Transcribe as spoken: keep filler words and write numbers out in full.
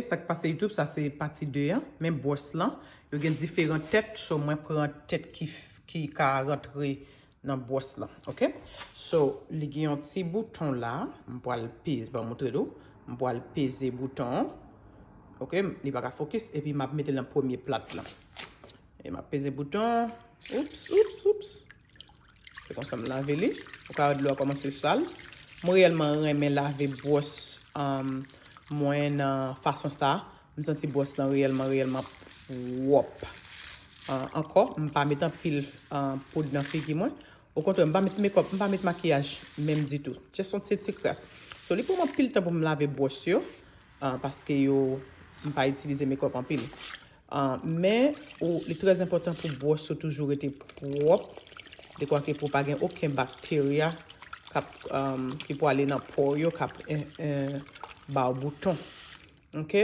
Sa k pase YouTube, sa se pati de an. Men bwòs lan, yo gen diferan tèt. So, mwen pran tèt ki, ki ka rantre nan bwòs lan. Ok? So, li gen yon ti bouton la. M pral peze, ban moutre tou. M pral peze bouton an. Ok? Li pa ka fokis. Epi m ap mete l nan premye plat lan. E m ap peze bouton. Oups, oups, oups. Se konsa m lave li. Ou ka wè dlo a kòmanse sal. Mwen reyèlman renmen lave bwòs um, mwen nan fason sa. M santi bwòs lan reyèlman, reyèlman pwòp. Uh, ankò, m pa met anpil uh, poud nan figi mwen. Okontrè, m pa met makeup, m pa met makiyaj menm ditou. Just yon ti ti kras. So, li pran m anpil tan pou m lave bwòs yo. Uh, paske yo, m pa itilize makeup anpil. Uh, men, ou, li trè enpòtan pou bwòs ou toujou rete pwòp. Dekwa ke pou pa gen okenn bakterya k ap, um, ki pou ale nan po yo, k ap eh, eh, ba w bouton. Ok?